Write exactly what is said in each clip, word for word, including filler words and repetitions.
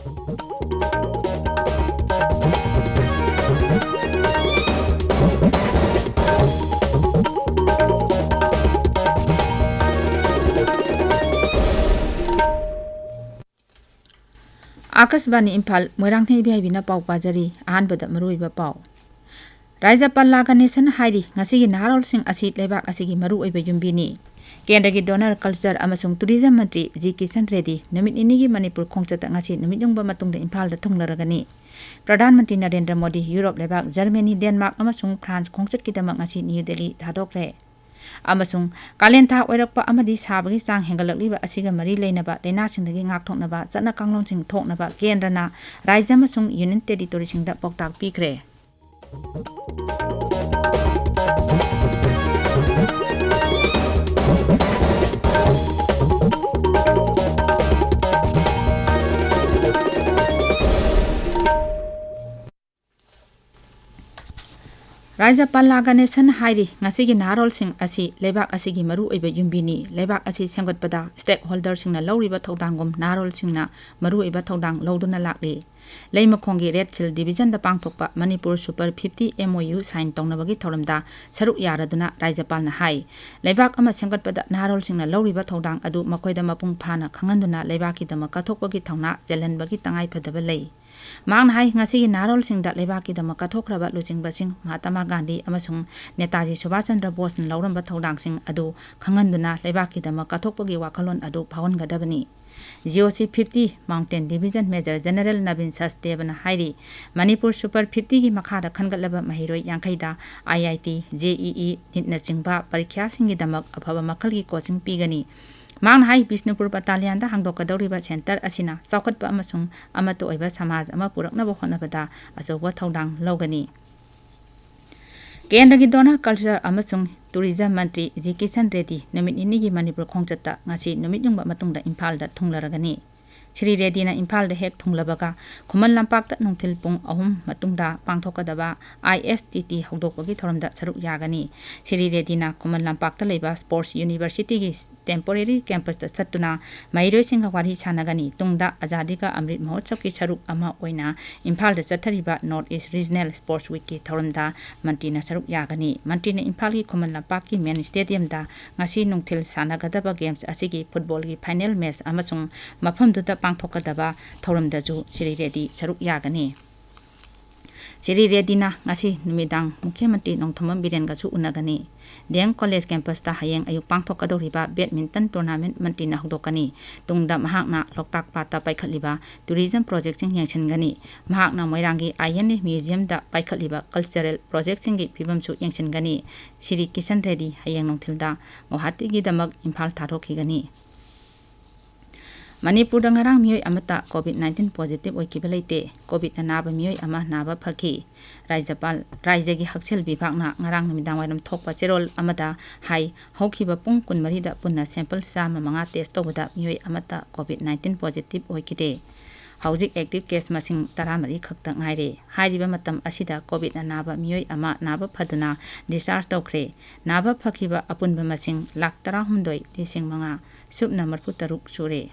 ꯑꯥꯀꯥꯁꯕꯥꯅꯤ ꯏꯝꯐꯥꯜ, ꯃꯣꯏꯔꯥꯡꯊꯦꯝ ꯏꯕꯦꯍꯥꯏꯕꯤꯅ ꯄꯥꯎ ꯄꯥꯖꯔꯤ꯫ ꯑꯍꯥꯟꯕꯗ ꯃꯔꯨꯑꯣꯏꯕ ꯄꯥꯎ꯫ ꯔꯥꯖ꯭ꯌꯄꯥꯜ ꯂꯥ ꯒꯅꯦꯁꯟꯅ ꯍꯥꯏꯔꯤ, ꯉꯁꯤꯒꯤ ꯅꯍꯥꯔꯣꯜꯁꯤꯡ ꯑꯁꯤ ꯂꯩꯕꯥꯛ ꯑꯁꯤꯒꯤ ꯃꯔꯨꯑꯣꯏꯕ ꯌꯨꯝꯕꯤꯅꯤ꯫ ꯀꯦꯟꯗ꯭ꯔꯒꯤ ꯗꯣꯅꯔ, ꯀꯜꯆꯔ ꯑꯃꯁꯨꯡ ꯇꯨꯔꯤꯖꯝ ꯃꯟꯇ꯭ꯔꯤ ꯖꯤ ꯀꯤꯁꯟ ꯔꯦꯗꯤ ꯅꯨꯃꯤꯠ ꯅꯤꯅꯤꯒꯤ ꯃꯅꯤꯄꯨꯔ ꯈꯣꯡꯆꯠꯇ ꯉꯁꯤ ꯅꯨꯃꯤꯠ ꯌꯨꯡꯕ ꯃꯇꯨꯡꯗ ꯏꯝꯐꯥꯜꯗ ꯊꯨꯡꯂꯔꯒꯅꯤ꯫ ꯄ꯭ꯔꯙꯥꯟ ꯃꯟꯇ꯭ꯔꯤ ꯅꯔꯦꯟꯗ꯭ꯔ ꯃꯣꯗꯤ ꯌꯨꯔꯣꯞ ꯂꯩꯕꯥꯛ ꯖꯔꯃꯅꯤ, ꯗꯦꯟꯃꯥꯔꯛ ꯑꯃꯁꯨꯡ ꯐ꯭ꯔꯥꯟꯁ ꯈꯣꯡꯆꯠꯀꯤꯗꯃꯛ ꯉꯁꯤ ꯅ꯭ꯌꯨ ꯗꯦꯜꯂꯤ ꯊꯥꯗꯣꯛꯈ꯭ꯔꯦ꯫ ꯑꯃꯁꯨꯡ ꯀꯥꯂꯦꯟ ꯊꯥ ꯑꯣꯏꯔꯛꯄ ꯑꯃꯗꯤ ꯁꯥꯕꯒꯤ ꯆꯥꯡ ꯍꯦꯟꯒꯠꯂꯛꯂꯤꯕ ꯑꯁꯤꯒ ꯃꯔꯤ ꯂꯩꯅꯕ ꯂꯩꯅꯥꯁꯤꯡꯗꯒꯤ ꯉꯥꯛꯊꯣꯛꯅꯕ ꯆꯠꯅ ꯀꯥꯡꯂꯣꯟꯁꯤꯡ ꯊꯣꯛꯅꯕ ꯀꯦꯟꯗ꯭ꯔꯅ ꯔꯥꯖ꯭ꯌ ꯑꯃꯁꯨꯡ ꯌꯨꯅꯤꯌꯟ ꯇꯦꯔꯤꯇꯣꯔꯤꯁꯤꯡꯗ ꯄꯥꯎꯇꯥꯛ ꯄꯤꯈ꯭ꯔꯦ꯫ ꯔꯥꯖ꯭ꯌꯄꯥꯜ ꯂꯥ ꯒꯅꯦꯁꯟꯅ ꯍꯥꯏꯔꯤ, ꯉꯁꯤꯒꯤ ꯅꯍꯥꯔꯣꯜꯁꯤꯡ ꯑꯁꯤ ꯂꯩꯕꯥꯛ ꯑꯁꯤꯒꯤ ꯃꯔꯨꯑꯣꯏꯕ ꯌꯨꯝꯕꯤꯅꯤ꯫ ꯂꯩꯕꯥꯛ ꯑꯁꯤ ꯁꯦꯝꯒꯠꯄꯗ ꯁ꯭ꯇꯦꯛꯍꯣꯜꯗꯔꯁꯤꯡꯅ ꯂꯧꯔꯤꯕ ꯊꯧꯗꯥꯡꯒꯨꯝ ꯅꯍꯥꯔꯣꯜꯁꯤꯡꯅ ꯃꯔꯨꯑꯣꯏꯕ ꯊꯧꯗꯥꯡ ꯂꯧꯗꯨꯅ ꯂꯥꯛꯂꯤ꯫ ꯂꯩꯃꯈꯣꯡꯒꯤ ꯔꯦꯗ ꯍꯤꯜ ꯗꯤꯕꯤꯖꯟꯗ ꯄꯥꯡꯊꯣꯛꯄ Manipur super fifty M O U sign ꯇꯧꯅꯕꯒꯤ ꯊꯧꯔꯝꯗ ꯁꯔꯨꯛ ꯌꯥꯔꯗꯨꯅ ꯔꯥꯖ꯭ꯌꯄꯥꯜꯅ ꯍꯥꯏ, ꯂꯩꯕꯥꯛ ꯑꯃ ꯁꯦꯝꯒꯠꯄꯗ ꯅꯍꯥꯔꯣꯜꯁꯤꯡꯅ ꯂꯧꯔꯤꯕ ꯊꯧꯗꯥꯡ ꯑꯗꯨ ꯃꯈꯣꯏꯗ ꯃꯄꯨꯡ ꯐꯥꯅ ꯈꯪꯍꯟꯗꯨꯅ ꯂꯩꯕꯥꯛꯀꯤꯗꯃꯛ ꯀꯠꯊꯣꯛꯄꯒꯤ ꯊꯧꯅꯥ ꯆꯦꯜꯍꯟꯕꯒꯤ ꯇꯉꯥꯏꯐꯗꯕ ꯂꯩ꯫ ꯃꯍꯥꯛꯅ ꯍꯥꯏ, ꯉꯁꯤꯒꯤ ꯅꯍꯥꯔꯣꯜꯁꯤꯡꯗ ꯂꯩꯕꯥꯛꯀꯤꯗꯃꯛ ꯀꯠꯊꯣꯛꯈ꯭ꯔꯕ ꯂꯨꯆꯤꯡꯕꯁꯤꯡ ꯃꯍꯥꯇꯃꯥ ꯒꯥꯟꯙꯤ ꯑꯃꯁꯨꯡ ꯅꯦꯇꯥꯖꯤ ꯁꯨꯚꯥꯁ ꯆꯟꯗ꯭ꯔ ꯕꯣꯁꯅ ꯂꯧꯔꯝꯕ ꯊꯧꯗꯥꯡꯁꯤꯡ ꯑꯗꯨ ꯈꯪꯍꯟꯗꯨꯅ ꯂꯩꯕꯥꯛꯀꯤꯗꯃꯛ ꯀꯠꯊꯣꯛꯄꯒꯤ ꯋꯥꯈꯜꯂꯣꯟ ꯑꯗꯨ ꯐꯥꯎꯍꯟꯒꯗꯕꯅꯤ꯫ G O C fifty mountain division major general ꯅꯕꯤꯟ ꯁꯆꯗꯦꯕꯅ ꯍꯥꯏꯔꯤ, ꯃꯅꯤꯄꯨꯔ ꯁꯨꯄꯔ ꯐꯤꯐꯇꯤꯒꯤ ꯃꯈꯥꯗ ꯈꯟꯒꯠꯂꯕ ꯃꯍꯩꯔꯣꯏ ꯌꯥꯡꯈꯩꯗ I I T, J E E, ꯅꯤꯠꯅꯆꯤꯡꯕ ꯄꯔꯤꯈ꯭ꯌꯥꯁꯤꯡꯒꯤꯗꯃꯛ ꯑꯐꯕ ꯃꯈꯜꯒꯤ ꯀꯣꯆꯤꯡ ꯄꯤꯒꯅꯤ꯫ ꯃꯍꯥꯛꯅ ꯍꯥꯏ, ꯕꯤꯁꯅꯨꯄꯨꯔ ꯕꯠꯇꯥꯂꯤꯌꯥꯟꯗ ꯍꯥꯡꯗꯣꯛꯀꯗꯧꯔꯤꯕ ꯁꯦꯟꯇꯔ ꯑꯁꯤꯅ ꯆꯥꯎꯈꯠꯄ ꯑꯃꯁꯨꯡ ꯑꯃꯠꯇ ꯑꯣꯏꯕ ꯁꯃꯥꯖ ꯑꯃ ꯄꯨꯔꯛꯅꯕ ꯍꯣꯠꯅꯕꯗ ꯑꯆꯧꯕ ꯊꯧꯗꯥꯡ ꯂꯧꯒꯅꯤ꯫ ꯀꯦꯟꯗ꯭ꯔꯒꯤ ꯗꯣꯅꯔ, ꯀꯜꯆꯔ ꯑꯃꯁꯨꯡ ꯇꯨꯔꯤꯖꯝ ꯃꯟꯇ꯭ꯔꯤ ꯖꯤ ꯀꯤꯁꯟ ꯔꯦꯗꯤ ꯅꯨꯃꯤꯠ ꯅꯤꯅꯤꯒꯤ ꯃꯅꯤꯄꯨꯔ ꯈꯣꯡꯆꯠꯇ ꯉꯁꯤ ꯅꯨꯃꯤꯠ ꯌꯨꯡꯕ ꯃꯇꯨꯡꯗ ꯏꯝꯐꯥꯜꯗ ꯊꯨꯡꯂꯔꯒꯅꯤ꯫ ꯁ꯭ꯔꯤ ꯔꯦꯗꯤꯅ ꯏꯝꯐꯥꯜꯗ ꯍꯦꯛ ꯊꯨꯡꯂꯕꯒ ꯈꯨꯃꯟ ꯂꯝꯄꯥꯛꯇ ꯅꯨꯡꯊꯤꯜ ꯄꯨꯡ ꯑꯍꯨꯝ ꯃꯇꯨꯡꯗ ꯄꯥꯡꯊꯣꯛꯀꯗꯕ ꯑꯥꯏ ꯑꯦꯁ ꯇꯤ ꯇꯤ ꯍꯧꯗꯣꯛꯄꯒꯤ ꯊꯧꯔꯝꯗ ꯁꯔꯨꯛ ꯌꯥꯒꯅꯤ꯫ ꯁ꯭ꯔꯤ ꯔꯦꯗꯤꯅ ꯈꯨꯃꯟ ꯂꯝꯄꯥꯛꯇ ꯂꯩꯕ ꯁ꯭ꯄꯣꯔꯠꯁ ꯌꯨꯅꯤꯚꯔꯁꯤꯇꯤꯒꯤ temporary campusꯇ ꯆꯠꯇꯨꯅ ꯃꯍꯩꯔꯣꯏꯁꯤꯡꯒ ꯋꯥꯔꯤ ꯁꯥꯟꯅꯒꯅꯤ꯫ ꯇꯨꯡꯗ ꯑꯖꯥꯗꯤ ꯀꯥ ꯑꯃ꯭ꯔꯤꯠ ꯃꯍꯣꯠꯁꯕꯀꯤ ꯁꯔꯨꯛ ꯑꯃ ꯑꯣꯏꯅ ꯏꯝꯐꯥꯜꯗ ꯆꯠꯊꯔꯤꯕ North East Regional Sports Weekꯀꯤ ꯊꯧꯔꯝꯗ ꯃꯟꯇ꯭ꯔꯤꯅ ꯁꯔꯨꯛ ꯌꯥꯒꯅꯤ꯫ ꯃꯟꯇ꯭ꯔꯤꯅ ꯏꯝꯐꯥꯜꯒꯤ ꯈꯨꯃꯟ ꯂꯝꯄꯥꯛꯀꯤ main stadiumꯗ ꯉꯁꯤ ꯅꯨꯡꯊꯤꯜ ꯁꯥꯟꯅꯒꯗꯕ games ꯑꯁꯤꯒꯤ footballꯒꯤ final match ꯑꯃꯁꯨꯡ ꯃꯐꯝꯗꯨꯗ ꯄꯥꯡꯊꯣꯛꯀꯗꯕ ꯊꯧꯔꯝꯗꯁꯨ ꯁ꯭ꯔꯤ ꯔꯦꯗꯤ ꯁꯔꯨꯛ ꯌꯥꯒꯅꯤ꯫ ꯁ꯭ꯔꯤ ꯔꯦꯗꯤꯅ ꯉꯁꯤ ꯅꯨꯃꯤꯗꯥꯡ ꯃꯨꯈ꯭ꯌ ꯃꯟꯇ꯭ꯔꯤ ꯅꯣꯡꯊꯣꯝꯕꯝ ꯕꯤꯔꯦꯟꯒꯁꯨ ꯎꯅꯒꯅꯤ꯫ ꯗꯤ ꯑꯦꯝ ꯀꯣꯂꯦꯖ campusꯇ ꯍꯌꯦꯡ ꯑꯌꯨꯛ ꯄꯥꯡꯊꯣꯛꯀꯗꯧꯔꯤꯕ badminton tournament ꯃꯟꯇ꯭ꯔꯤꯅ ꯍꯧꯗꯣꯛꯀꯅꯤ꯫ ꯇꯨꯡꯗ ꯃꯍꯥꯛꯅ ꯂꯣꯛꯇꯥꯛ ꯄꯥꯠꯇ ꯄꯥꯏꯈꯠꯂꯤꯕ tourism projectꯁꯤꯡ ꯌꯦꯡꯁꯤꯟꯒꯅꯤ꯫ ꯃꯍꯥꯛꯅ ꯃꯣꯏꯔꯥꯡꯒꯤ I N A museumꯗ ꯄꯥꯏꯈꯠꯂꯤꯕ cultural projectꯁꯤꯡꯒꯤ ꯐꯤꯕꯝꯁꯨ ꯌꯦꯡꯁꯤꯟꯒꯅꯤ꯫ ꯁ꯭ꯔꯤ ꯀꯤꯁꯟ ꯔꯦꯗꯤ ꯍꯌꯦꯡ ꯅꯨꯡꯊꯤꯜꯗ ꯒꯨꯋꯥꯍꯥꯇꯤꯒꯤꯗꯃꯛ ꯏꯝꯐꯥꯜ ꯊꯥꯗꯣꯛꯈꯤꯒꯅꯤ꯫ ꯃꯅꯤꯄꯨꯔꯗ ꯉꯔꯥꯡ ꯃꯤꯑꯣꯏ ꯑꯃꯠꯇ COVID nineteen positive ꯑꯣꯏꯈꯤꯕ ꯂꯩꯇꯦ꯫ COVIDꯅ ꯅꯥꯕ ꯃꯤꯑꯣꯏ ꯑꯃ ꯅꯥꯕ ꯐꯈꯤ꯫ ꯔꯥꯖ꯭ꯌꯄꯥꯜ, ꯔꯥꯖ꯭ꯌꯒꯤ ꯍꯛꯁꯦꯜ ꯕꯤꯚꯥꯒꯅ ꯉꯔꯥꯡ ꯅꯨꯃꯤꯗꯥꯡꯋꯥꯏꯔꯝ ꯊꯣꯛꯄ ꯆꯦꯔꯣꯜ ꯑꯃꯗ ꯍꯥꯏ, ꯍꯧꯈꯤꯕ ꯄꯨꯡ ꯀꯨꯟꯃꯔꯤꯗ ꯄꯨꯟꯅ sample ꯆꯥꯝꯃ ꯃꯉꯥ test ꯇꯧꯕꯗ ꯃꯤꯑꯣꯏ ꯑꯃꯠꯇ COVID nineteen positive ꯑꯣꯏꯈꯤꯗꯦ꯫ ꯍꯧꯖꯤꯛ active case ꯃꯁꯤꯡ ꯇꯔꯥꯃꯔꯤ ꯈꯛꯇ ꯉꯥꯏꯔꯦ꯫ ꯍꯥꯏꯔꯤꯕ ꯃꯇꯝ ꯑꯁꯤꯗ COVIDꯅ ꯅꯥꯕ ꯃꯤꯑꯣꯏ ꯑꯃ ꯅꯥꯕ ꯐꯗꯨꯅ discharge ꯇꯧꯈ꯭ꯔꯦ꯫ ꯅꯥꯕ ꯐꯈꯤꯕ ꯑꯄꯨꯟꯕ ꯃꯁꯤꯡ ꯂꯥꯈ ꯇꯔꯥꯍꯨꯝꯗꯣꯏ ꯂꯤꯁꯤꯡ ꯃꯉꯥ ꯁꯨꯞꯅ ꯃꯔꯤꯐꯨ ꯇꯔꯨꯛ ꯁꯨꯔꯦ꯫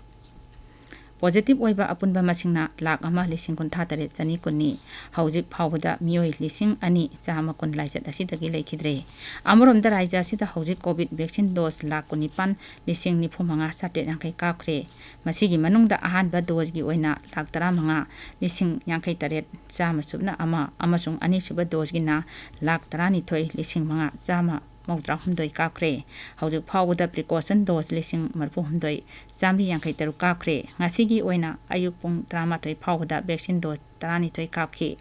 Positive ꯑꯣꯏꯕ ꯑꯄꯨꯟꯕ ꯃꯁꯤꯡꯅ ꯂꯥꯈ ꯑꯃ ꯂꯤꯁꯤꯡ ꯀꯨꯟꯊ꯭ꯔꯥ ꯇꯔꯦꯠ ꯆꯅꯤ ꯀꯨꯟꯅꯤ꯫ ꯍꯧꯖꯤꯛ ꯐꯥꯎꯕꯗ ꯃꯤꯑꯣꯏ ꯂꯤꯁꯤꯡ ꯑꯅꯤ ꯆꯥꯝꯃ ꯀꯨꯟ ꯂꯥꯏꯆꯠ ꯑꯁꯤꯗꯒꯤ ꯂꯩꯈꯤꯗ꯭ꯔꯦ꯫ ꯑꯃꯔꯣꯝꯗ ꯔꯥꯖ꯭ꯌ ꯑꯁꯤꯗ ꯍꯧꯖꯤꯛ COVID vaccine dose ꯂꯥꯈ ꯀꯨꯟꯅꯤꯄꯥꯟ ꯂꯤꯁꯤꯡ ꯅꯤꯐꯨ ꯃꯉꯥ ꯆꯥꯇ꯭ꯔꯦꯠ ꯌꯥꯡꯈꯩ ꯀꯥꯞꯈ꯭ꯔꯦ꯫ ꯃꯁꯤꯒꯤ ꯃꯅꯨꯡꯗ ꯑꯍꯥꯟꯕ doseꯀꯤ ꯑꯣꯏꯅ ꯂꯥꯈ ꯇꯔꯥꯃꯉꯥ ꯂꯤꯁꯤꯡ ꯌꯥꯡꯈꯩ ꯇꯔꯦꯠ ꯆꯥꯝꯃ ꯁꯨꯞꯅ ꯑꯃ ꯑꯃꯁꯨꯡ ꯑꯅꯤꯁꯨꯕ doseꯀꯤꯅ ꯂꯥꯈ ꯇꯔꯥꯅꯤꯊꯣꯏ ꯂꯤꯁꯤꯡ ꯃꯉꯥ ꯆꯥꯝꯃ ꯃꯧꯗ꯭ꯔꯥ ꯍꯨꯝꯗꯣꯏ ꯀꯥꯞꯈ꯭ꯔꯦ꯫ ꯍꯧꯖꯤꯛ ꯐꯥꯎꯕꯗ precaution dose ꯂꯤꯁꯤꯡ ꯃꯔꯤꯐꯨ ꯍꯨꯝꯗꯣꯏ ꯆꯥꯝꯃꯔꯤ ꯌꯥꯡꯈꯩ ꯇꯔꯨꯛ ꯀꯥꯞꯈ꯭ꯔꯦ꯫ ꯉꯁꯤꯒꯤ ꯑꯣꯏꯅ ꯑꯌꯨꯛ ꯄꯨꯡ ꯇꯔꯥꯃꯥꯊꯣꯏ ꯐꯥꯎꯕꯗ vaccine dose ꯇꯔꯥꯅꯤꯊꯣꯏ ꯀꯥꯞꯈꯤ꯫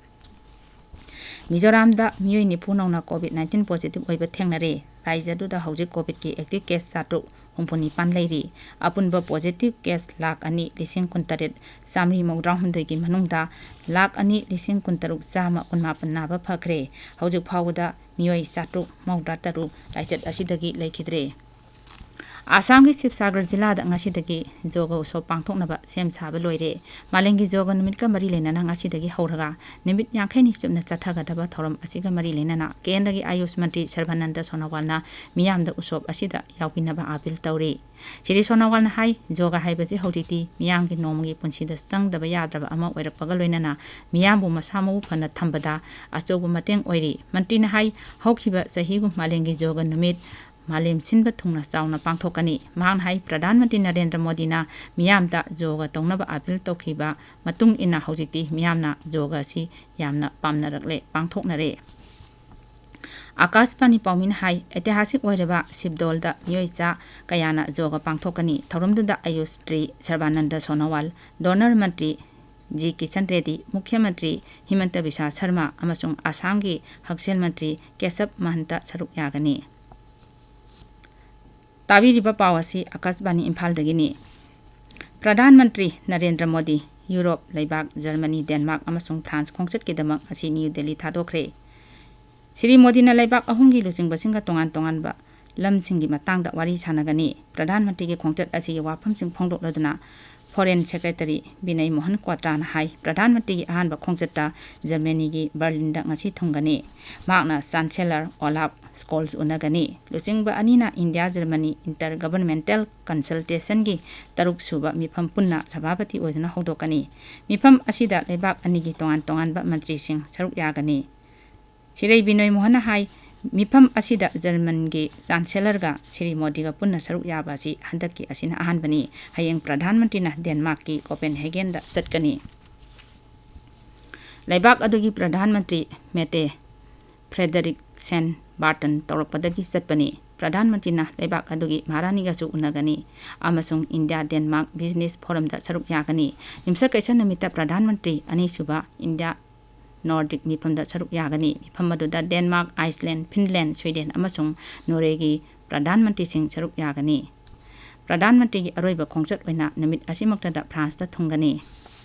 ꯃꯤꯖꯣꯔꯥꯝꯗ ꯃꯤꯑꯣꯏ ꯅꯤꯐꯨ ꯅꯧꯅ COVID nineteen positive ꯑꯣꯏꯕ ꯊꯦꯡꯅꯔꯦ꯫ ꯔꯥꯖ꯭ꯌꯗꯨꯗ ꯍꯧꯖꯤꯛ COVIDꯀꯤ active case ꯆꯥꯇ꯭ꯔꯨꯛ ꯍꯨꯝꯐꯨ ꯅꯤꯄꯥꯟ ꯂꯩꯔꯤ꯫ ꯑꯄꯨꯟꯕ positive case ꯂꯥꯈ ꯑꯅꯤ ꯂꯤꯁꯤꯡ ꯀꯨꯟꯇꯔꯦꯠ ꯆꯥꯝꯃꯔꯤ ꯃꯧꯗ꯭ꯔꯥ ꯍꯨꯝꯗꯣꯏꯒꯤ ꯃꯅꯨꯡꯗ ꯂꯥꯈ ꯑꯅꯤ ꯂꯤꯁꯤꯡ ꯀꯨꯟꯇꯔꯨꯛ ꯆꯥꯝꯃ ꯀꯨꯟꯃꯥꯄꯟ ꯅꯥꯕ ꯐꯈ꯭ꯔꯦ꯫ ꯍꯧꯖꯤꯛ ꯐꯥꯎꯕꯗ ꯃꯤꯑꯣꯏ ꯆꯥꯇ꯭ꯔꯨꯛ ꯃꯧꯗ꯭ꯔꯥ ꯇꯔꯨꯛ ꯂꯥꯏꯆꯠ ꯑꯁꯤꯗꯒꯤ ꯂꯩꯈꯤꯗ꯭ꯔꯦ꯫ ꯑꯁꯥꯝꯒꯤ ꯁꯤꯕꯁꯥꯒꯔ ꯖꯤꯂꯥꯗ ꯉꯁꯤꯗꯒꯤ ꯌꯣꯒ ꯎꯠꯁꯣꯞ ꯄꯥꯡꯊꯣꯛꯅꯕ ꯁꯦꯝ ꯁꯥꯕ ꯂꯣꯏꯔꯦ꯫ ꯃꯥꯂꯦꯝꯒꯤ ꯌꯣꯒ ꯅꯨꯃꯤꯠꯀ ꯃꯔꯤ ꯂꯩꯅꯅ ꯉꯁꯤꯗꯒꯤ ꯍꯧꯔꯒ ꯅꯨꯃꯤꯠ ꯌꯥꯡꯈꯩꯅꯤ ꯆꯨꯞꯅ ꯆꯠꯊꯒꯗꯕ ꯊꯧꯔꯝ ꯑꯁꯤꯒ ꯃꯔꯤ ꯂꯩꯅꯅ ꯀꯦꯟꯗ꯭ꯔꯒꯤ ꯑꯌꯨꯁ ꯃꯟꯇ꯭ꯔꯤ ꯁꯔꯕꯥꯅꯟꯗ ꯁꯣꯅꯣꯋꯥꯜꯅ ꯃꯤꯌꯥꯝꯗ ꯎꯠꯁꯣꯞ ꯑꯁꯤꯗ ꯌꯥꯎꯕꯤꯅꯕ ꯑꯥꯄꯤꯜ ꯇꯧꯔꯤ꯫ ꯁ꯭ꯔꯤ ꯁꯣꯅꯣꯋꯥꯜꯅ ꯍꯥꯏ, ꯌꯣꯒ ꯍꯥꯏꯕꯁꯤ ꯍꯧꯖꯤꯛꯇꯤ ꯃꯤꯌꯥꯝꯒꯤ ꯅꯣꯡꯃꯒꯤ ꯄꯨꯟꯁꯤꯗ ꯆꯪꯗꯕ ꯌꯥꯗ꯭ꯔꯕ ꯑꯃ ꯑꯣꯏꯔꯛꯄꯒ ꯂꯣꯏꯅꯅ ꯃꯤꯌꯥꯝꯕꯨ ꯃꯁꯥ ꯃꯎ ꯐꯅ ꯊꯝꯕꯗ ꯑꯆꯧꯕ ꯃꯇꯦꯡ ꯑꯣꯏꯔꯤ꯫ ꯃꯟꯇ꯭ꯔꯤꯅ ꯍꯥꯏ, ꯍꯧꯈꯤꯕ ꯆꯍꯤꯒꯨꯝ ꯃꯥꯂꯦꯝꯒꯤ ꯌꯣꯒ ꯅꯨꯃꯤꯠ ꯃꯥꯂꯦꯝ ꯁꯤꯟꯕ ꯊꯨꯡꯅ ꯆꯥꯎꯅ ꯄꯥꯡꯊꯣꯛꯀꯅꯤ꯫ ꯃꯍꯥꯛꯅ ꯍꯥꯏ, ꯄ꯭ꯔꯙꯥꯟ ꯃꯟꯇ꯭ꯔꯤ ꯅꯔꯦꯟꯗ꯭ꯔ ꯃꯣꯗꯤꯅ ꯃꯤꯌꯥꯝꯗ ꯌꯣꯒ ꯇꯧꯅꯕ ꯑꯥꯄꯤꯜ ꯇꯧꯈꯤꯕ ꯃꯇꯨꯡ ꯏꯟꯅ ꯍꯧꯖꯤꯛꯇꯤ ꯃꯤꯌꯥꯝꯅ ꯌꯣꯒ ꯑꯁꯤ ꯌꯥꯝꯅ ꯄꯥꯝꯅꯔꯛꯂꯦ, ꯄꯥꯡꯊꯣꯛꯅꯔꯦ꯫ ꯑꯀꯥꯁꯕꯥꯅꯤ ꯄꯥꯎꯃꯤꯅ ꯍꯥꯏ, ꯑꯩꯇꯤꯍꯥꯁꯤꯛ ꯑꯣꯏꯔꯕ ꯁꯤꯕꯗꯣꯜꯗ ꯃꯤꯑꯣꯏ ꯆꯥ ꯀꯌꯥꯅ ꯌꯣꯒ ꯄꯥꯡꯊꯣꯛꯀꯅꯤ꯫ ꯊꯧꯔꯝꯗꯨꯗ ꯑꯌꯨꯁ ꯃꯟꯇ꯭ꯔꯤ ꯁꯔꯕꯥꯅꯟꯗ ꯁꯣꯅꯣꯋꯥꯜ, ꯗꯣꯅꯔ ꯃꯟꯇ꯭ꯔꯤ ꯖꯤ ꯀꯤꯁꯟ ꯔꯦꯗꯤ, ꯃꯨꯈ꯭ꯌ ꯃꯟꯇ꯭ꯔꯤ ꯍꯤꯃꯟꯇ ꯕꯤꯁ꯭ꯋꯥ ꯁꯔꯃ ꯑꯃꯁꯨꯡ ꯑꯁꯥꯝꯒꯤ ꯍꯛꯁꯦꯜ ꯃꯟꯇ꯭ꯔꯤ ꯀꯦꯁꯕ ꯃꯍꯟꯇ ꯁꯔꯨꯛ ꯌꯥꯒꯅꯤ꯫ ꯇꯥꯕꯤꯔꯤꯕ ꯄꯥꯎ ꯑꯁꯤ ꯑꯀꯥꯁꯕꯥꯅꯤ ꯏꯝꯐꯥꯜꯗꯒꯤꯅꯤ꯫ ꯄ꯭ꯔꯙꯥꯟ ꯃꯟꯇ꯭ꯔꯤ ꯅꯔꯦꯟꯗ꯭ꯔ ꯃꯣꯗꯤ ꯌꯨꯔꯣꯞ ꯂꯩꯕꯥꯛ ꯖꯔꯃꯅꯤ, ꯗꯦꯟꯃꯥꯔꯛ ꯑꯃꯁꯨꯡ ꯐ꯭ꯔꯥꯟꯁ ꯈꯣꯡꯆꯠꯀꯤꯗꯃꯛ ꯉꯁꯤ ꯅ꯭ꯌꯨ ꯗꯦꯜꯂꯤ ꯊꯥꯗꯣꯛꯈ꯭ꯔꯦ꯫ ꯁ꯭ꯔꯤ ꯃꯣꯗꯤꯅ ꯂꯩꯕꯥꯛ ꯑꯍꯨꯝꯒꯤ ꯂꯨꯆꯤꯡꯕꯁꯤꯡꯒ ꯇꯣꯉꯥꯟ ꯇꯣꯉꯥꯟꯕ ꯂꯝꯁꯤꯡꯒꯤ ꯃꯇꯥꯡꯗ ꯋꯥꯔꯤ ꯁꯥꯟꯅꯒꯅꯤ꯫ ꯄ꯭ꯔꯙꯥꯟ ꯃꯟꯇ꯭ꯔꯤꯒꯤ ꯈꯣꯡꯆꯠ ꯑꯁꯤꯒꯤ ꯋꯥꯐꯝꯁꯤꯡ ꯐꯣꯡꯗꯣꯛꯂꯗꯨꯅ ꯐꯣꯔꯦꯟ ꯁꯦꯀ꯭ꯔꯦꯇꯔꯤ ꯕꯤꯅꯌ ꯃꯣꯍꯟ ꯀ꯭ꯋꯥꯇ꯭ꯔꯥꯅ ꯍꯥꯏ, ꯄ꯭ꯔꯙꯥꯟ ꯃꯟꯇ꯭ꯔꯤꯒꯤ ꯑꯍꯥꯟꯕ ꯈꯣꯡꯆꯠꯇ ꯖꯔꯃꯅꯤꯒꯤ ꯕꯔꯂꯤꯟꯗ ꯉꯁꯤ ꯊꯨꯡꯒꯅꯤ꯫ ꯃꯍꯥꯛꯅ ꯆꯥꯟꯁꯦꯂꯔ ꯑꯣꯂꯥꯐ ꯁ꯭ꯀꯣꯜꯁ ꯎꯅꯒꯅꯤ꯫ ꯂꯨꯆꯤꯡꯕ ꯑꯅꯤꯅ ꯏꯟꯗꯤꯌꯥ ꯖꯔꯃꯅꯤ ꯏꯟꯇꯔ ꯒꯕꯔꯟꯃꯦꯟꯇꯦꯜ ꯀꯟꯁꯜꯇꯦꯁꯟꯒꯤ ꯇꯔꯨꯛ ꯁꯨꯕ ꯃꯤꯐꯝ ꯄꯨꯟꯅ ꯁꯚꯥꯄꯇꯤ ꯑꯣꯏꯗꯨꯅ ꯍꯧꯗꯣꯛꯀꯅꯤ꯫ ꯃꯤꯐꯝ ꯑꯁꯤꯗ ꯂꯩꯕꯥꯛ ꯑꯅꯤꯒꯤ ꯇꯣꯉꯥꯟ ꯇꯣꯉꯥꯟꯕ ꯃꯟꯇ꯭ꯔꯤꯁꯤꯡ ꯁꯔꯨꯛ ꯌꯥꯒꯅꯤ꯫ ꯁ꯭ꯔꯤ ꯕꯤꯅꯣꯏ ꯃꯣꯍꯟꯅ ꯍꯥꯏ, ꯃꯤꯐꯝ ꯑꯁꯤꯗ ꯖꯔꯃꯟꯒꯤ ꯆꯥꯟꯁꯦꯂꯔꯒ ꯁ꯭ꯔꯤ ꯃꯣꯗꯤꯒ ꯄꯨꯟꯅ ꯁꯔꯨꯛ ꯌꯥꯕ ꯑꯁꯤ ꯍꯟꯗꯛꯀꯤ ꯑꯁꯤꯅ ꯑꯍꯥꯟꯕꯅꯤ꯫ ꯍꯌꯦꯡ ꯄ꯭ꯔꯙꯥꯟ ꯃꯟꯇ꯭ꯔꯤꯅ ꯗꯦꯟꯃꯥꯔꯛꯀꯤ ꯀꯣꯄꯦꯟꯍꯦꯒꯦꯟꯗ ꯆꯠꯀꯅꯤ꯫ ꯂꯩꯕꯥꯛ ꯑꯗꯨꯒꯤ ꯄ꯭ꯔꯙꯥꯟ ꯃꯟꯇ꯭ꯔꯤ ꯃꯦꯇꯦ ꯐ꯭ꯔꯦꯗꯔꯤꯛꯁꯦꯟ ꯕꯥꯔꯇꯟ ꯇꯧꯔꯛꯄꯗꯒꯤ ꯆꯠꯄꯅꯤ꯫ ꯄ꯭ꯔꯙꯥꯟ ꯃꯟꯇ꯭ꯔꯤꯅ ꯂꯩꯕꯥꯛ ꯑꯗꯨꯒꯤ ꯃꯍꯥꯔꯥꯅꯤꯒꯁꯨ ꯎꯅꯒꯅꯤ ꯑꯃꯁꯨꯡ ꯏꯟꯗꯤꯌꯥ ꯗꯦꯟꯃꯥꯔꯛ ꯕꯤꯖꯤꯅꯦꯁ ꯐꯣꯔꯝꯗ ꯁꯔꯨꯛ ꯌꯥꯒꯅꯤ꯫ ꯌꯨꯝꯁꯀꯩꯁ ꯅꯨꯃꯤꯠꯇ ꯄ꯭ꯔꯙꯥꯟ ꯃꯟꯇ꯭ꯔꯤ ꯑꯅꯤꯁꯨꯕ ꯏꯟꯗꯤꯌꯥ ꯅꯣꯔꯗꯤꯛ ꯃꯤꯐꯝꯗ ꯁꯔꯨꯛ ꯌꯥꯒꯅꯤ꯫ ꯃꯤꯐꯝ ꯑꯗꯨꯗ ꯗꯦꯟꯃꯥꯔꯛ, ꯑꯥꯏꯁꯂꯦꯟ, ꯐꯤꯟꯂꯦꯟ, ꯁ꯭ꯋꯤꯗꯦꯟ ꯑꯃꯁꯨꯡ ꯅꯣꯔꯋꯦꯒꯤ ꯄ꯭ꯔꯙꯥꯟ ꯃꯟꯇ꯭ꯔꯤꯁꯤꯡ ꯁꯔꯨꯛ ꯌꯥꯒꯅꯤ꯫ ꯄ꯭ꯔꯙꯥꯟ ꯃꯟꯇ꯭ꯔꯤꯒꯤ ꯑꯔꯣꯏꯕ ꯈꯣꯡꯆꯠ ꯑꯣꯏꯅ ꯅꯨꯃꯤꯠ ꯑꯁꯤꯃꯛꯇꯗ ꯐ꯭ꯔꯥꯟꯁꯇ ꯊꯨꯡꯒꯅꯤ꯫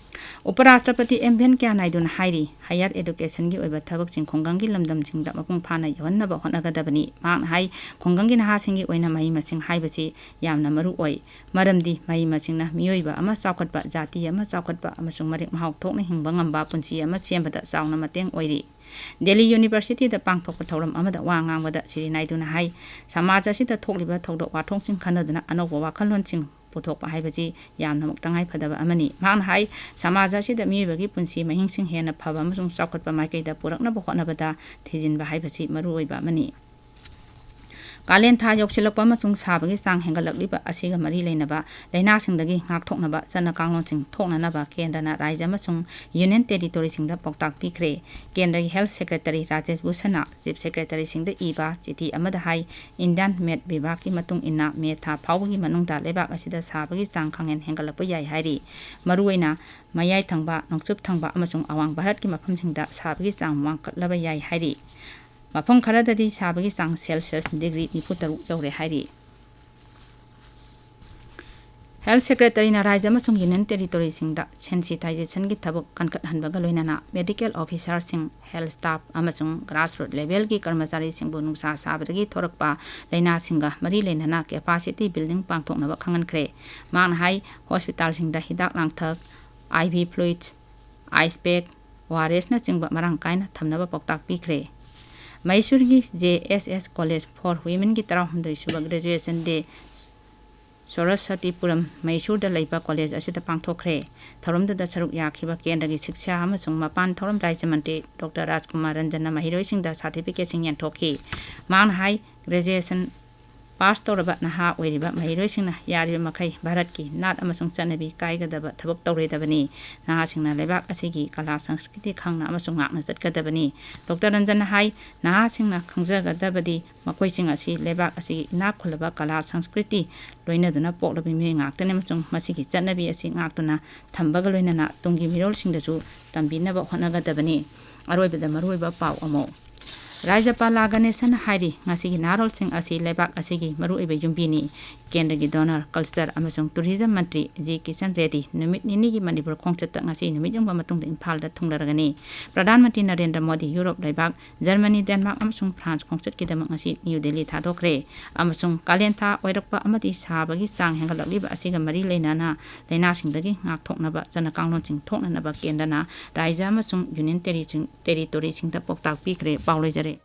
ꯎꯄꯔꯥꯁꯇ꯭ꯔꯄꯇꯤ ꯑꯦꯝ ꯚꯦꯟꯀꯌꯥ ꯅꯥꯏꯗꯨꯅ ꯍꯥꯏꯔꯤ, ꯍꯥꯌꯔ ꯑꯦꯗꯨꯀꯦꯁꯟꯒꯤ ꯑꯣꯏꯕ ꯊꯕꯛꯁꯤꯡ ꯈꯨꯡꯒꯪꯒꯤ ꯂꯝꯗꯝꯁꯤꯡꯗ ꯃꯄꯨꯡ ꯐꯥꯅ ꯌꯧꯍꯟꯅꯕ ꯍꯣꯠꯅꯒꯗꯕꯅꯤ꯫ ꯃꯍꯥꯛꯅ ꯍꯥꯏ, ꯈꯨꯡꯒꯪꯒꯤ ꯅꯍꯥꯁꯤꯡꯒꯤ ꯑꯣꯏꯅ ꯃꯍꯩ ꯃꯁꯤꯡ ꯍꯥꯏꯕꯁꯤ ꯌꯥꯝꯅ ꯃꯔꯨ ꯑꯣꯏ, ꯃꯔꯝꯗꯤ ꯃꯍꯩ ꯃꯁꯤꯡꯅ ꯃꯤꯑꯣꯏꯕ ꯑꯃ ꯆꯥꯎꯈꯠꯄ, ꯖꯥꯇꯤ ꯑꯃ ꯆꯥꯎꯈꯠꯄ ꯑꯃꯁꯨꯡ ꯃꯔꯤꯛ ꯃꯍꯥꯎ ꯊꯣꯛꯅ ꯍꯤꯡꯕ ꯉꯝꯕ ꯄꯨꯟꯁꯤ ꯑꯃ ꯁꯦꯝꯕꯗ ꯆꯥꯎꯅ ꯃꯇꯦꯡ ꯑꯣꯏꯔꯤ꯫ ꯗꯦꯜꯂꯤ ꯌꯨꯅꯤꯚꯔꯁꯤꯇꯤꯗ ꯄꯥꯡꯊꯣꯛꯄ ꯊꯧꯔꯝ ꯑꯃꯗ ꯋꯥ ꯉꯥꯡꯕꯗ ꯁ꯭ꯔꯤ ꯅꯥꯏꯗꯨꯅ ꯍꯥꯏ, ꯁꯃꯥꯖ ꯑꯁꯤꯗ ꯊꯣꯛꯂꯤꯕ ꯊꯧꯗꯣꯛ ꯋꯥꯊꯣꯛꯁꯤꯡ ꯈꯟꯅꯗꯨꯅ ꯑꯅꯧꯕ ꯋꯥꯈꯜꯂꯣꯟꯁꯤꯡ ꯄꯨꯊꯣꯛꯄ ꯍꯥꯏꯕꯁꯤ ꯌꯥꯝꯅꯃꯛ ꯇꯉꯥꯏ ꯐꯗꯕ ꯑꯃꯅꯤ꯫ ꯃꯍꯥꯛꯅ ꯍꯥꯏ, ꯁꯃꯥꯖ ꯑꯁꯤꯗ ꯃꯤꯑꯣꯏꯕꯒꯤ ꯄꯨꯟꯁꯤ ꯃꯍꯤꯡꯁꯤꯡ ꯍꯦꯟꯅ ꯐꯕ ꯑꯃꯁꯨꯡ ꯆꯥꯎꯈꯠꯄ ꯃꯥꯏꯀꯩꯗ ꯄꯨꯔꯛꯅꯕ ꯍꯣꯠꯅꯕꯗ ꯊꯤꯖꯤꯟꯕ ꯍꯥꯏꯕꯁꯤ ꯃꯔꯨꯑꯣꯏꯕ ꯑꯃꯅꯤ꯫ ꯀꯥꯂꯦꯟ ꯊꯥ ꯌꯧꯁꯤꯜꯂꯛꯄ ꯑꯃꯁꯨꯡ ꯁꯥꯕꯒꯤ ꯆꯥꯡ ꯍꯦꯟꯒꯠꯂꯛꯂꯤꯕ ꯑꯁꯤꯒ ꯃꯔꯤ ꯂꯩꯅꯕ ꯂꯥꯏꯅꯥꯁꯤꯡꯗꯒꯤ ꯉꯥꯛꯊꯣꯛꯅꯕ ꯆꯠꯅ ꯀꯥꯡꯂꯣꯟꯁꯤꯡ ꯊꯣꯛꯅꯅꯕ ꯀꯦꯟꯗ꯭ꯔꯅ ꯔꯥꯖ꯭ꯌ ꯑꯃꯁꯨꯡ ꯌꯨꯅꯤꯌꯟ ꯇꯦꯔꯤꯇꯣꯔꯤꯁꯤꯡꯗ ꯄꯥꯎꯇꯥꯛ ꯄꯤꯈ꯭ꯔꯦ꯫ ꯀꯦꯟꯗ꯭ꯔꯒꯤ ꯍꯦꯜꯊ ꯁꯦꯀ꯭ꯔꯦꯇꯔꯤ ꯔꯥꯖꯦꯁ ꯚꯨꯁꯟꯅ ꯆꯤꯐ ꯁꯦꯀ꯭ꯔꯦꯇꯔꯤꯁꯤꯡꯗ ꯏꯕ ꯆꯤꯊꯤ ꯑꯃꯗ ꯍꯥꯏ, ꯏꯟꯗꯤꯌꯟ ꯃꯦꯠ ꯕꯤꯚꯥꯒꯀꯤ ꯃꯇꯨꯡ ꯏꯟꯅ ꯃꯦ ꯊꯥ ꯐꯥꯎꯕꯒꯤ ꯃꯅꯨꯡꯗ ꯂꯩꯕꯥꯛ ꯑꯁꯤꯗ ꯁꯥꯕꯒꯤ ꯆꯥꯡ ꯈꯪꯍꯦꯟ ꯍꯦꯟꯒꯠꯂꯛꯄ ꯌꯥꯏ ꯍꯥꯏꯔꯤ꯫ ꯃꯔꯨꯑꯣꯏꯅ ꯃꯌꯥꯏ ꯊꯪꯕ, ꯅꯣꯡꯆꯨꯞ ꯊꯪꯕ ꯑꯃꯁꯨꯡ ꯑꯋꯥꯡ ꯚꯥꯔꯠꯀꯤ ꯃꯐꯝꯁꯤꯡꯗ ꯁꯥꯕꯒꯤ ꯆꯥꯡ ꯋꯥꯡꯈꯠꯂꯕ ꯌꯥꯏ ꯍꯥꯏꯔꯤ꯫ ꯃꯐꯝ ꯈꯔꯗꯗꯤ ꯁꯥꯕꯒꯤ ꯆꯥꯡ ꯁꯦꯜꯁꯤꯌꯁ ꯗꯤꯒ꯭ꯔꯤ ꯅꯤꯐꯨ ꯇꯔꯨꯛ ꯌꯧꯔꯦ ꯍꯥꯏꯔꯤ꯫ ꯍꯦꯜꯊ ꯁꯦꯀ꯭ꯔꯦꯇꯔꯤꯅ ꯔꯥꯖ꯭ꯌ ꯑꯃꯁꯨꯡ ꯌꯨꯅꯤꯌꯟ ꯇꯦꯔꯤꯇꯣꯔꯤꯁꯤꯡꯗ ꯁꯦꯟꯁꯤꯇꯥꯏꯖꯦꯁꯟꯒꯤ ꯊꯕꯛ ꯀꯟꯈꯠꯍꯟꯕꯒ ꯂꯣꯏꯅꯅ ꯃꯦꯗꯤꯀꯦꯜ ꯑꯣꯐꯤꯁꯥꯔꯁꯤꯡ, ꯍꯦꯜꯊ ꯁ꯭ꯇꯥꯐ ꯑꯃꯁꯨꯡ ꯒ꯭ꯔꯥꯁꯔꯨꯠ ꯂꯦꯚꯦꯜꯒꯤ ꯀꯔꯃꯆꯥꯔꯤꯁꯤꯡꯕꯨ ꯅꯨꯡꯁꯥ ꯁꯥꯕꯗꯒꯤ ꯊꯣꯔꯛꯄ ꯂꯥꯏꯅꯥꯁꯤꯡꯒ ꯃꯔꯤ ꯂꯩꯅꯅ ꯀꯦꯄꯥꯁꯤꯇꯤ ꯕꯤꯜꯗꯤꯡ ꯄꯥꯡꯊꯣꯛꯅꯕ ꯈꯪꯍꯟꯈ꯭ꯔꯦ꯫ ꯃꯍꯥꯛꯅ ꯍꯥꯏ, ꯍꯣꯁꯄꯤꯇꯥꯜꯁꯤꯡꯗ ꯍꯤꯗꯥꯛ ꯂꯥꯡꯊꯛ, ꯑꯥꯏ ꯚꯤ ꯐ꯭ꯂꯨꯏꯗ, ꯑꯥꯏꯁ ꯄꯦꯛ, ꯑꯣ ꯑꯥꯔ ꯑꯦꯁꯅꯆꯤꯡꯕ ꯃꯔꯥꯡ ꯀꯥꯏꯅ ꯊꯝꯅꯕ ꯄꯥꯎꯇꯥꯛ ꯄꯤꯈ꯭ꯔꯦ꯫ ꯃꯩꯁꯨꯔꯒꯤ ꯖꯦ ꯑꯦꯁ ꯑꯦꯁ ꯀꯣꯂꯦꯖ ꯐꯣꯔ ꯋꯤꯃꯦꯟꯒꯤ ꯇꯔꯥꯍꯨꯝꯗꯣꯏ ꯁꯨꯕ ꯒ꯭ꯔꯦꯖꯨꯑꯦꯁꯟ ꯗꯦ ꯁꯣꯔꯁꯇꯤꯄꯨꯔꯝ, ꯃꯩꯁꯨꯔꯗ ꯂꯩꯕ ꯀꯣꯂꯦꯖ ꯑꯁꯤꯗ ꯄꯥꯡꯊꯣꯛꯈ꯭ꯔꯦ꯫ ꯊꯧꯔꯝꯗꯨꯗ ꯁꯔꯨꯛ ꯌꯥꯈꯤꯕ ꯀꯦꯟꯗ꯭ꯔꯒꯤ ꯁꯤꯛꯁꯥ ꯑꯃꯁꯨꯡ ꯃꯄꯥꯟ ꯊꯧꯔꯝ ꯔꯥꯖ꯭ꯌ ꯃꯟꯇ꯭ꯔꯤ ꯗꯣꯛꯇꯔ ꯔꯥꯖꯀꯨꯃꯥꯔ ꯔꯟꯖꯟꯅ ꯃꯍꯩꯔꯣꯏꯁꯤꯡꯗ ꯁꯥꯔꯇꯤꯐꯤꯀꯦꯠꯁꯤꯡ ꯌꯦꯟꯊꯣꯛꯈꯤ꯫ ꯃꯍꯥꯛꯅ ꯍꯥꯏ, ꯒ꯭ꯔꯦꯖꯨꯑꯦꯁꯟ ꯄꯥꯁ ꯇꯧꯔꯕ ꯅꯍꯥ ꯑꯣꯏꯔꯤꯕ ꯃꯍꯩꯔꯣꯏꯁꯤꯡꯅ ꯌꯥꯔꯤꯕ ꯃꯈꯩ ꯚꯥꯔꯠꯀꯤ ꯅꯥꯠ ꯑꯃꯁꯨꯡ ꯆꯠꯅꯕꯤ ꯀꯥꯏꯒꯗꯕ ꯊꯕꯛ ꯇꯧꯔꯣꯏꯗꯕꯅꯤ꯫ ꯅꯍꯥꯁꯤꯡꯅ ꯂꯩꯕꯥꯛ ꯑꯁꯤꯒꯤ ꯀꯂꯥ ꯁꯪꯁꯀ꯭ꯔꯤꯇꯤ ꯈꯪꯅ ꯑꯃꯁꯨꯡ ꯉꯥꯛꯅ ꯆꯠꯀꯗꯕꯅꯤ꯫ ꯗꯣꯛꯇꯔ ꯔꯟꯖꯟꯅ ꯍꯥꯏ, ꯅꯍꯥꯁꯤꯡꯅ ꯈꯪꯖꯒꯗꯕꯗꯤ ꯃꯈꯣꯏꯁꯤꯡ ꯑꯁꯤ ꯂꯩꯕꯥꯛ ꯑꯁꯤꯒꯤ ꯏꯅꯥꯛ ꯈꯨꯜꯂꯕ ꯀꯂꯥ ꯁꯪꯁꯀ꯭ꯔꯤꯇꯤ ꯂꯣꯏꯅꯗꯨꯅ ꯄꯣꯛꯂꯕ ꯃꯤꯑꯣꯏ ꯉꯥꯛꯇꯅꯤ ꯑꯃꯁꯨꯡ ꯃꯁꯤꯒꯤ ꯆꯠꯅꯕꯤ ꯑꯁꯤ ꯉꯥꯛꯇꯨꯅ ꯊꯝꯕꯒ ꯂꯣꯏꯅꯅ ꯇꯨꯡꯒꯤ ꯃꯤꯔꯣꯜꯁꯤꯡꯗꯁꯨ ꯇꯝꯕꯤꯅꯕ ꯍꯣꯠꯅꯒꯗꯕꯅꯤ꯫ ꯑꯔꯣꯏꯕꯗ ꯃꯔꯨꯑꯣꯏꯕ ꯄꯥꯎ ꯑꯃ꯫ ꯔꯥꯖ꯭ꯌꯄꯥꯂꯥ ꯒꯅꯦꯁꯟꯅ ꯍꯥꯏꯔꯤ, ꯉꯁꯤꯒꯤ ꯅꯍꯥꯔꯣꯜꯁꯤꯡ ꯑꯁꯤ ꯂꯩꯕꯥꯛ ꯑꯁꯤꯒꯤ ꯃꯔꯨꯑꯣꯏꯕ ꯌꯨꯝꯕꯤꯅꯤ꯫ ꯀꯦꯟꯗ꯭ꯔꯒꯤ ꯗꯣꯅꯔ, ꯀꯜꯆꯔ ꯑꯃꯁꯨꯡ ꯇꯨꯔꯤꯖꯝ ꯃꯟꯇ꯭ꯔꯤ ꯖꯤ ꯀꯤꯁꯟ ꯔꯦꯗꯤ ꯅꯨꯃꯤꯠ ꯅꯤꯅꯤꯒꯤ ꯃꯅꯤꯄꯨꯔ ꯈꯣꯡꯆꯠꯇ ꯉꯁꯤ ꯅꯨꯃꯤꯠ ꯌꯨꯡꯕ ꯃꯇꯨꯡꯗ ꯏꯝꯐꯥꯜꯗ ꯊꯨꯡꯂꯔꯒꯅꯤ꯫ ꯄ꯭ꯔꯙꯥꯟ ꯃꯟꯇ꯭ꯔꯤ ꯅꯔꯦꯟꯗ꯭ꯔ ꯃꯣꯗꯤ ꯌꯨꯔꯣꯞ ꯂꯩꯕꯥꯛ ꯖꯔꯃꯅꯤ, ꯗꯦꯟꯃꯥꯔꯛ ꯑꯃꯁꯨꯡ ꯐ꯭ꯔꯥꯟꯁ ꯈꯣꯡꯆꯠꯀꯤꯗꯃꯛ ꯉꯁꯤ ꯅ꯭ꯌꯨ ꯗꯦꯜꯂꯤ ꯊꯥꯗꯣꯛꯈ꯭ꯔꯦ꯫ ꯑꯃꯁꯨꯡ ꯀꯥꯂꯦꯟ ꯊꯥ ꯑꯣꯏꯔꯛꯄ ꯑꯃꯗꯤ ꯁꯥꯕꯒꯤ ꯆꯥꯡ ꯍꯦꯟꯒꯠꯂꯛꯂꯤꯕ ꯑꯁꯤꯒ ꯃꯔꯤ ꯂꯩꯅꯅ ꯂꯥꯏꯅꯥꯁꯤꯡꯗꯒꯤ ꯉꯥꯛꯊꯣꯛꯅꯕ ꯆꯠꯅ ꯀꯥꯡꯂꯣꯟꯁꯤꯡ ꯊꯣꯛꯅꯅꯕ ꯀꯦꯟꯗ꯭ꯔꯅ ꯔꯥꯖ꯭ꯌ ꯑꯃꯁꯨꯡ ꯌꯨꯅꯤꯌꯟ ꯇꯦꯔꯤꯁꯤꯡ-, ꯇꯦꯔꯤꯇꯣꯔꯤꯁꯤꯡꯗ ꯄꯥꯎꯇꯥꯛ ꯄꯤꯈ꯭ꯔꯦ꯫ ꯄꯥꯎ ꯂꯣꯏꯖꯔꯦ꯫